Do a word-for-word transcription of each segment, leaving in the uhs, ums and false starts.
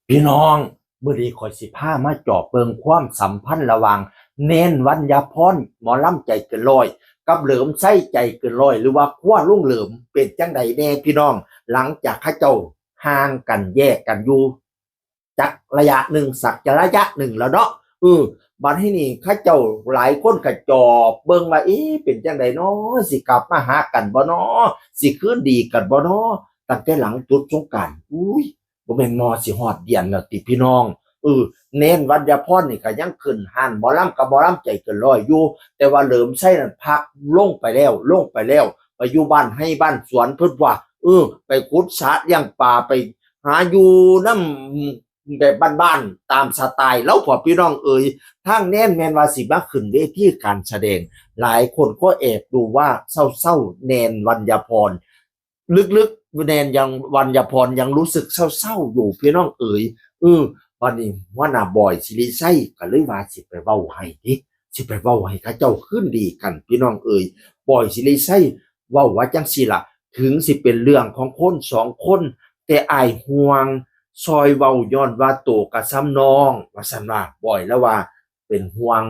พี่น้อง มื้อนี้ข้อยสิพามาจอบเบิ่งความสัมพันธ์ระหว่างแนน วัญญาพร หมอลำใจเกินร้อย กับเหลิมไส้ใจเกินร้อย หรือว่าครัวลุงเหลิม เป็นจั่งใดแน่พี่น้อง หลังจากเขาเจ้าห่างกันแยกกันอยู่จักระยะหนึ่ง สักจะระยะหนึ่งแล้วเนาะ เออ บัดนี้นี่เขาเจ้าหลายคนก็จอบเบิ่งว่า เอ๊ะ เป็นจั่งใดน้อ สิกลับมาหากันบ่น้อ สิคืนดีกันบ่น้อ ตั้งแต่หลังจุดสงกรานต์ อุ้ย บ่แม่นหมอสิฮอดเดือนแล้วติพี่น้อง เออ แนน วัญญาพรนี่ก็ยังขึ้นฮ้านหมอลำกับหมอลำใจเกินร้อยอยู่ แต่ว่าเหลิมไส้นั่นพักลงไปแล้ว ลงไปแล้ว ไปอยู่บ้านไฮ่บ้านสวนเพิ่นว่า เออ ไปขุดสระเลี้ยงปลา ไปหาอยู่นำแบบบ้านๆ ตามสไตล์ลาวพอพี่น้องเอ๋ย ทางแนนแม่นว่าสิมาขึ้นเวทีการแสดง หลายคนก็แอบดูว่าเศร้าๆ แนน วัญญาพร ลึกๆ แนนยัง วัญญาพรยังรู้สึกเศร้าๆ อยู่พี่น้องเอ๋ย เออ บัดนี้หัวหน้าบอย ศิริชัย ก็เลยว่าสิไปเว้าให้เด้ สิไปเว้าให้เขาเจ้าคืนดีกันพี่น้องเอ๋ย บอย ศิริชัย เว้าว่าจั่งซี้ล่ะ ถึงสิเป็นเรื่องของคนสองคน แต่อ้ายห่วง ซอยเว้าย้อนว่าโตกะส่ำน้อง ว่าซั่นว่า บอยลาวว่า เป็นห่วง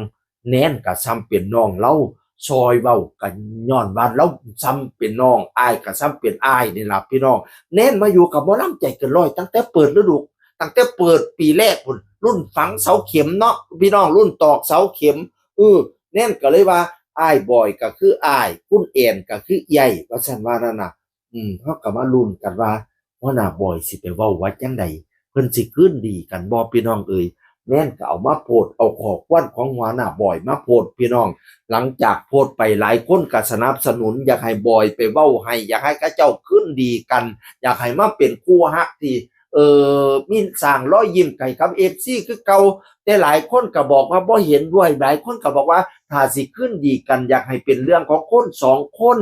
แนนกะส่ำเป็นน้องลาว ซอยเว้ากะย้อนว่าลาวส่ำเป็นน้อง อ้ายกะส่ำเป็นอ้ายนี่ล่ะพี่น้อง แนนมาอยู่กับหมอลำใจเกินร้อย ตั้งแต่เปิดฤดู ตั้งแต่เปิดปีแรกพุ้น รุ่นฝังเสาเข็มเนาะพี่น้อง รุ่นตอกเสาเข็ม เออ แนนก็เลยว่า อ้ายบอยก็คืออ้าย คุณแอนก็คือเอื้อย ว่าซั่นว่านั่นน่ะ อืม เฮาก็มาลุ้นกันว่า หัวหน้าบอยสิไปเว้าว่าจั่งใด เพิ่นสิคืนดีกันบ่พี่น้องเอ๋ย แนนก็เอามาโพสต์ เอาข้อความของหัวหน้าบอยมาโพสต์พี่น้อง หลังจากโพสต์ไปหลายคนก็สนับสนุน อยากให้บอยไปเว้าให้ อยากให้เขาเจ้าคืนดีกัน อยากให้มาเป็นคู่ฮักที่ เอ่อ มีสร้างรอยยิ้มให้กับ เอฟซี คือเก่า แต่หลายคนก็บอกว่าบ่เห็นด้วย หลายคนก็บอกว่าถ้าสิคืนดีกัน อยากให้เป็นเรื่องของคนสองคน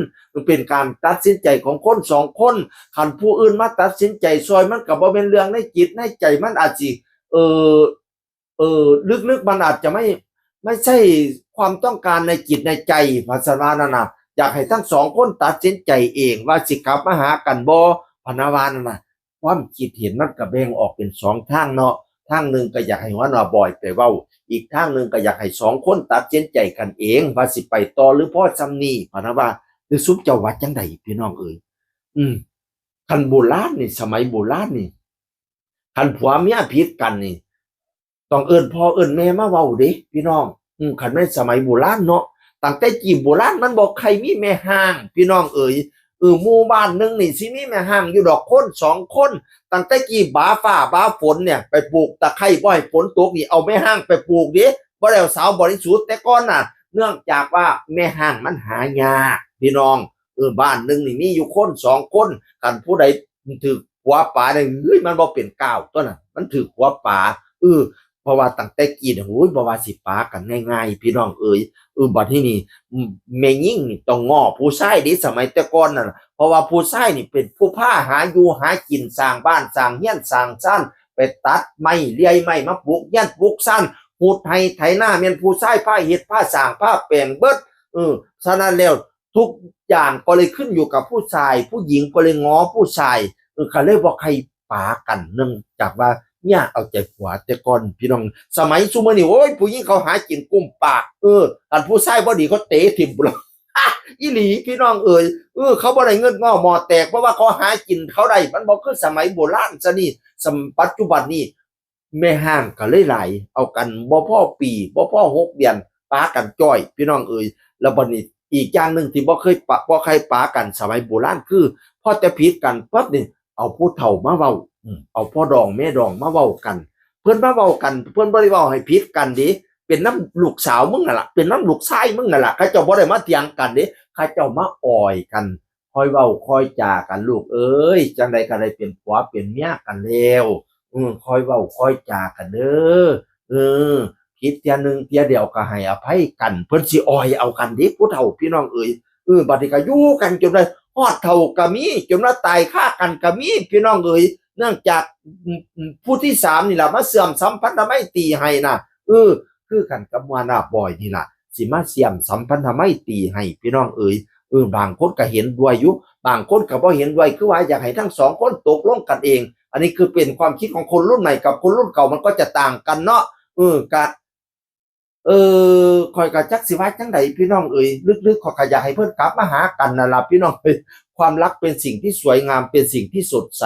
เป็นการตัดสินใจของคนสองคน คันผู้อื่นมาตัดสินใจซอยมันก็บ่แม่นเรื่องในจิตในใจ มันอาจสิ เอ่อ เอ่อ ลึกๆ มันอาจจะไม่ ไม่ใช่ความต้องการในจิตในใจ ว่าซั่นว่านั่นน่ะ อยากให้ทั้งสองคนตัดสินใจเองว่าสิกลับมาหากันบ่ พะนะว่านั่นน่ะ ความคิดเห็นมันก็แบ่งออกเป็นสองทางเนาะ ทางหนึ่งก็อยากให้หัวหน้าบอยไปเว้า อีกทางหนึ่งก็อยากให้สองคนตัดสินใจกันเอง ว่าสิไปต่อหรือพอส่ำนี้ พะนะว่า หรือซุมเจ้าว่าจั่งใดพี่น้องเอ๋ย อืม คันโบราณนี่ สมัยโบราณนี่ คันผัวเมียผิดกันนี่ ต้องเอิ้นพ่อเอิ้นแม่มาเว้าเด้พี่น้อง อืม คันแม่นสมัยโบราณเนาะ ตั้งแต่กี้โบราณมันบ่ใค่มีแม่ฮ้างพี่น้องเอ๋ย เออ หมู่บ้านหนึ่งนี่สิมีแม่ฮ้างอยู่ดอกคนสองคน ตั้งแต่กี้บาฟ้าบาฝนเนี่ย ไปปลูกตะไคร้บ่ให้ฝนตกนี่ เอาแม่ฮ้างไปปลูกเด้ บ่ได้เอาสาวบริสุทธิ์แต่ก่อนน่ะ เนื่องจากว่าแม่ฮ้างมันหายากพี่น้อง เออ บ้านหนึ่งนี่มีอยู่คนสองคน คันผู้ใดถืกผัวป๋าเนี่ย เฮ้ย มันบ่เป็นก้าวตัวน่ะ มันถืกผัวป๋า เออ เพราะว่าตั้งแต่กี้เนี่ย โอ้ย บ่ว่าสิป๋ากันง่ายๆ พี่น้องเอ๋ย เออ บัดนี้นี่ อืม แม่ญิงนี่ต้องง้อผู้ชายเด้ สมัยแต่ก่อนน่ะ เพราะว่าผู้ชายนี่เป็นผู้พาหาอยู่หากิน สร้างบ้านสร้างเฮือนสร้างซาน ไปตัดไม้เลื่อยไม้มาปลูกเฮือนปลูกซาน ขุดไฮ่ไถนา แม่นผู้ชายพาเฮ็ดพาสร้างพาแปลงเบิด เออ ฉะนั้นแล้ว ทุกอย่างก็เลยขึ้นอยู่กับผู้ชาย ผู้หญิงก็เลยง้อผู้ชาย เออ ก็เลยบ่ใค่ป๋ากัน เนื่องจากว่าเมียเอาใจผัวแต่ก่อนพี่น้อง สมัยซุมื้อนี้ โอ้ย ผู้หญิงเขาหากินกุมปาก เออ คันผู้ชายบ่ดีเขาเตะถิ่มพุ้นล่ะ อีหลีพี่น้องเอ๋ย เออ เขาบ่ได้เงินงอกหม้อแตก เพราะว่าเขาหากินเขาได้ มันบ่คือสมัยโบราณซะนี่ สม- ปัจจุบันนี่ แม่ฮ้างก็เลยหลาย เอากันบ่พอปี บ่พอหกเดือน ป๋ากันจ้อย พี่น้องเอ๋ย แล้วบัดนี้อีกอย่างหนึ่งที่บ่เคยปะ บ่ใค่ป๋ากันสมัยโบราณ คือ พอแต่ผิดกันปั๊บนี่ เอาผู้เฒ่ามาเว้า อืม เอาพ่อดองแม่ดองมาเว้ากัน เพิ่นมาเว้ากัน เพิ่นบ่ได้เว้าให้ผิดกันเด้ เป็นนำลูกสาวมึงนั่นล่ะ เป็นนำลูกชายมึงนั่นล่ะ เขาเจ้าบ่ได้มาเถียงกันเด้ เขาเจ้ามาอ่อยกัน ค่อยเว้าค่อยจากันลูกเอ๋ย จั่งใดก็ได้เป็นผัวเป็นเมียกันแล้ว อืม ค่อยเว้าค่อยจากันเด้อ เออ ผิดเทื่อหนึ่งเทื่อเดียวก็ให้อภัยกัน เพิ่นสิอ่อยเอากันเด้ ผู้เฒ่าพี่น้องเอ๋ย เออ บัดนี้ก็อยู่กันจนได้ ฮอดเฒ่าก็มี จนว่าตายคากันก็มี พี่น้องเอ๋ย เนื่องจาก อืม อืม ผู้ที่สามนี่ล่ะ มาเชื่อมสัมพันธไมตรีให้น่ะ เออ คือกันกับหัวหน้าบอยนี่ล่ะ สิมาเชื่อมสัมพันธไมตรีให้ พี่น้องเอ๋ย เออ บางคนก็เห็นด้วยอยู่ บางคนก็บ่เห็นด้วย คือว่าอยากให้ทั้งสองคนตกลงกันเอง อันนี้คือเป็นความคิดของคนรุ่นใหม่กับคนรุ่นเก่ามันก็จะต่างกันเนาะ เออกะ เออ ข้อยกะจักสิว่าจั่งใดพี่น้องเอ๋ย ลึกๆ ข้อยกะอยากให้เพิ่นกลับมาหากันนั่นล่ะพี่น้องเอ๋ย ความรักเป็นสิ่งที่สวยงาม เป็นสิ่งที่สดใส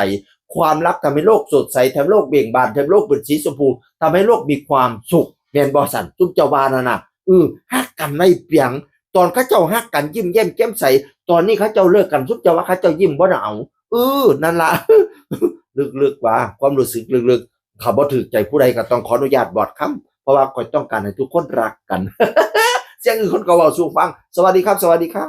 ความรักทำให้โลกสดใส ทำให้โลกเบ่งบาน ทำให้โลกเป็นสีชมพู ทำให้โลกมีความสุข แม่นบ่ซั้น ซุมเจ้าว่านั่นน่ะ เออ ฮักกันไว้เปียง ตอนเขาเจ้าฮักกันยิ้มแย้มแจ่มใส ตอนนี้เขาเจ้าเลิกกัน ซุมเจ้าว่าเขาเจ้ายิ้มบ่น่าเอา เออ นั่นล่ะ ลึกๆ ว่า ความรู้สึกลึกๆ ถ้าบ่ถูกใจผู้ใดก็ต้องขออนุญาตบอดคำ เพราะว่าข้อยต้องการให้ทุกคนรักกัน เสียงอื่นคนก็เว้าสู่ฟัง สวัสดีครับ สวัสดีครับ